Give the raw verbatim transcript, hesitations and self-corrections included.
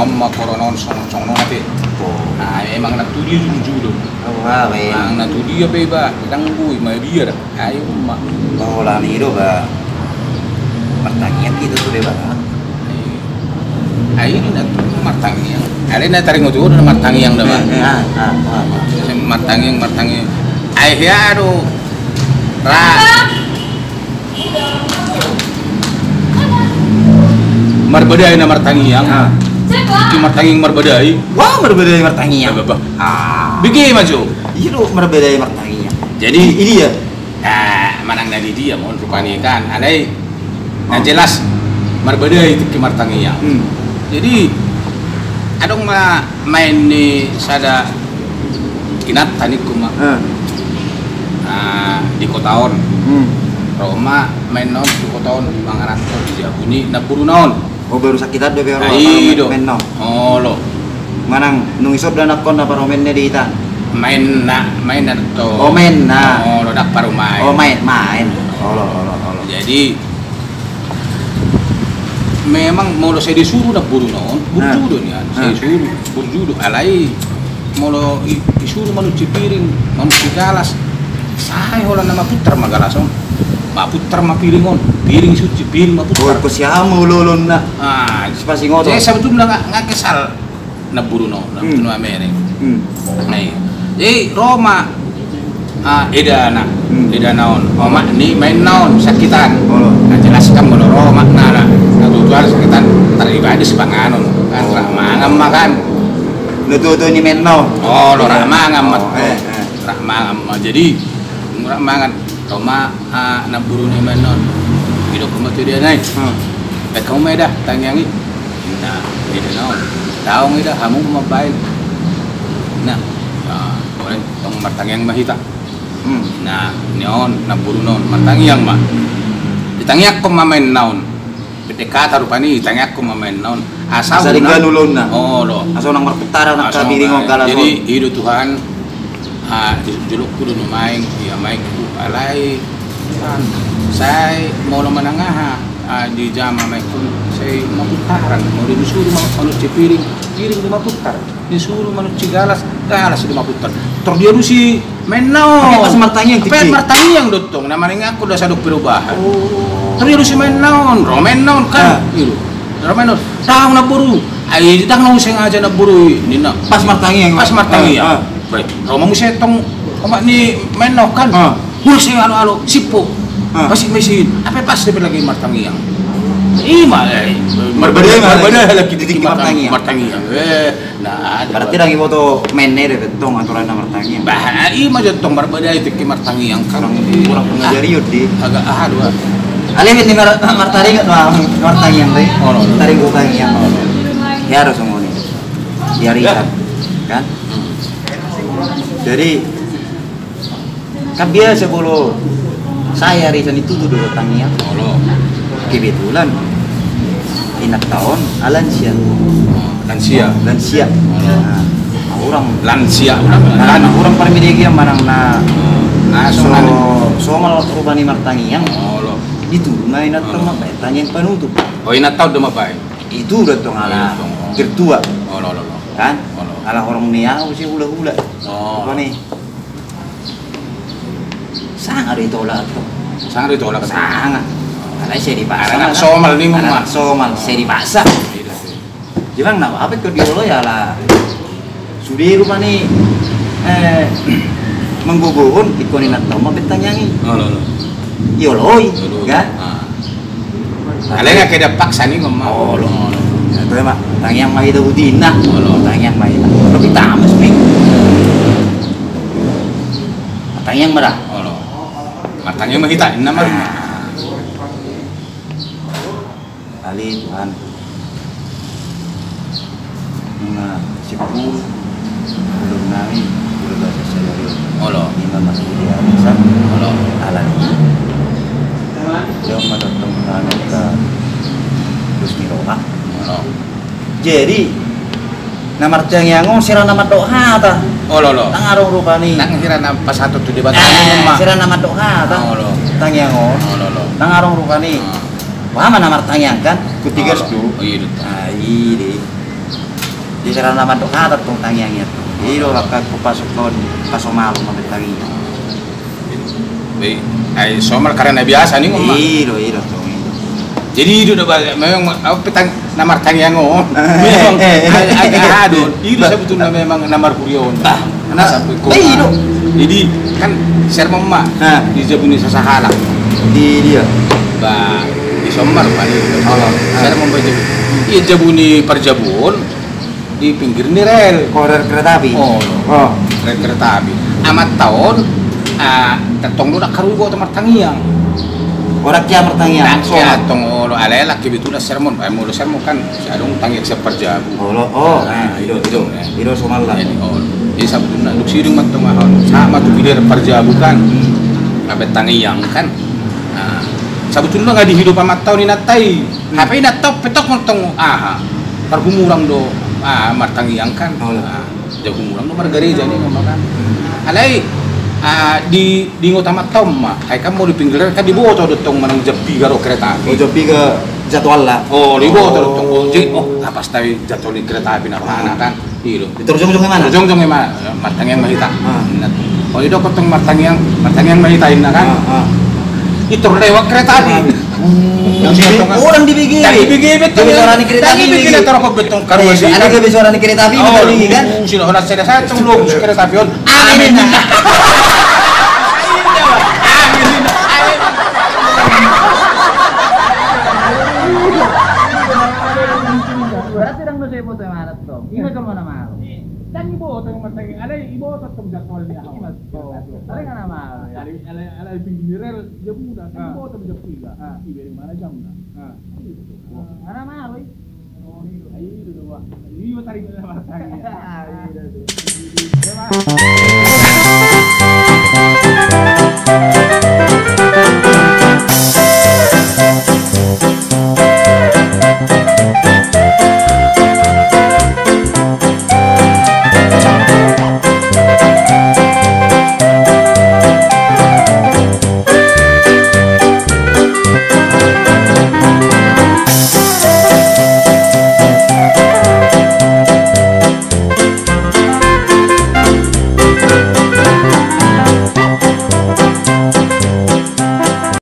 Amma korona on songon songon on ate. Nah, emang na tu dia julu-julu. Emang na tu dia pe iba, dang boi ma dia da. Ai umma. Holan i do ba martangiang hita tu Debata. Ai i na tu martangiang. Alai na taringot i do na martangiang da ba. Martangiang, martangiang. Ai hea do ra. Marbadai na martangiang. Martangiang marbadai. Wah, marbadai martangiang. Bege ma jo. Iya do, marbadai martangiang. Jadi i dia. Manang na di dia ma on rupani kan, alai na jelas marbadai tingki martangiang. Jadi adong ma maen ni sada inanta ningku ma di kota on. Ro ma maenna on di kota on mangaranto di jabu ni namboruna on. Oh, baru sakit ado be ro maenna on. Olo. Manang nunga isop da nangkon na parumaenna di hita. Maenna, maenna do. Oh, maenna. Olo, dang parumaen. Oh, maen, maen. Olo, olo, olo. Jadi memang molo sai disuru namboruna on, burju do nian, sai disuru, burju do, alai molo isuru manuci piring, manuci galas, sai holan na maputar ma galas on, maputar ma piring on, piring suci, piring maputar. Ko siamu lolonna. Ah, sipasingoto. Jadi sebetulna nga kesal namboruna on, namboruna mereng. Jadi ro ma edana, edana on, omak ni maenna on sakitan. Na jelas kan molo ro omakna na tuatua sakitan, taribadi sipanganon kan, ra mangan ma kan. Na tuatua ni maenna on. Olo, ra mangan ma. Ra mangan ma. Jadi ra mangan. Ro ma namboru ni maenna on. Didok ma tu dia nai. Baen hamu ma eda tangiang i. Nah, eda na on. Daong eda, hamu ma mambaen. Nah, olo, tong martangiang ma hita. Nah, ni on namboruna on martangiang ma. Ditangiangkon ma maenna on. Pendek hata rupani, tangiangkon ma maenna on. Asa unang, asa unang marputaran angka piring on, galas on. Jadi i do Tuhan, di jolongku do nuaeng, ia maengku, alai sai molo manang aha, di jama maengkon sai maputaran, molo disuru ma manuci piring, piring do maputar. Disuru manuci galas, galas do maputar. Tor dialusi maenna on. Pas martangiang, pas martangiang do tong, na maningakkon do asa adong perubahan. Tor dialusi maenna on, ro maenna on kan. Ro maenna on. Daong namboru. Ai dang na husengaja namboru i ninna. Pas martangiang. Pas martangiang. Ro ma muse tong omak ni maenna on kan. Muse alo-alo, sippo. Pas i ma i, hape pas dope lagi martangiang. I ma, marbadai, marbadai halak i tingki martangiang. Martangiang. Berarti dang diboto maenna i dope tong aturanna martangiang. Bah, i ma jo tong marbadai tingki martangiang kan. Kurang pengajarion di. Agak aha do. Alai ni martaringot ma martangiang tadi. Taringot tangiang. Ia ro songon i. Di ari kan. Jadi kan biasa molo sai ari Senin Tutu do tangiang. Kebetulan inanta on alansia. Lansia. Lansia. Nah, hurang. Lansia, hurang. Hurang parmedegian manang na so somal rupani martangiang. Ditudu ma inanta on mambaen tangiang panutup. Oh, inanta on do mambaen. Itu do tong ala tertua. Kan? Ala horong ni au si hula-hula. Rupani. Sanga do itolak tong. Sanga do itolak. Sanga. Alai sai dipaksa. Anak somal ni ma. Anak somal sai dipaksa. Jemang na apa ko dioloi ala sude rupani manggogohon ingkon inanta on mambaen tangiang i. Ioloi kan. Alai nga kedan paksa ni ngomong. Olo. Tangiang ma hita buti inna. Tangiang ma hita. Tapi tamas ni. Tangiang ma da. Olo. Martangiang ma hita inna ma. Ale Tuhan. Nunga sipul ulun nami, ulu basa sadari. Olo. Ima masuk di arisan. Olo. Alani. Dia ma tongtong anu ka terus ni roha. Olo. Jadi na martangiang on sira na mandok hata. Olo, olo. Dang adong rupani. Dang sira na pasahaton tu Debata. Sira na mandok hata. Olo. Tangiang on. Olo, olo. Dang adong rupani. Wah, ma na martangiang kan? Kutigas tu. Oh, iya do. Ah, iya. Di sera na mandok hata tong tangiang i tong. I do angka pasomalon ma tangiang. Be, ai somal karena biasa ni ngomong. I do, i do tong, i do. Jadi i do da ba, memang au pe tang na martangiang on. Memang agak aha do. I do sabutulna memang na marhuria on. Nah, sampe ko. Jadi kan sermon ma di jabu ni sasahalak. Di dia. Ba di sombar ba. Sermon ba jabu. Iya, jabu ni parjabu on. Di pinggir ni rel. Oh, rel kereta api. Oh, rel kereta api. Amanta on, ah, tong do ndang haru iboto martangiang. Orang kia martangiang. Tong olo, alai laki betul sermon. Ai molo sermon kan adong tangiang sian parjabu. Olo, oh, i do, i do somalna. Jadi sabutulna dung sidung ma tong aha on, sahat ma tu pinggir parjabu kan. Hape tangiang kan. Sabutulna nga dihidup amanta on inanta i. Hape inanta on pe tong mantong aha, tarhumurang do, ah, martangiang kan. Jala humurang do margareja ni ma kan. Alai, ah, di, diingot amanta on ma, ai kan molo di pinggir kan diboto do tong manang jam piga ro kereta api. Oh, jam piga jadwalna. Oh, diboto do tong. Oh, jadi, oh, pas tahu jadwal ni kereta api na rohana kan. I do. Di tor jongjong i ma. Jongjong i ma, martangiang ma hita. Olo, didok tong martangiang, martangiang ma hita inna kan. I tor lewat kereta api. Ndang dibege. Ndang dibege be tong. Suara ni kereta api. Ndang dibege, torop be tong karuas i. Ada be suara ni kereta api kan. Sila hona sada satu lo kereta api on. Amin. Amin. Berarti ndang do sai iboto i ma tong. Ima jolma na malo. Ndang iboto i ma tong, alai iboto tong jadwal ni aha. Alai nga na malo. Alai, alai pinggir ni rel jabu na, ndang iboto i jam piga. Ibereng ma na jamna. Nga na malo i. Ai i do ba. I do tadi na martangiang.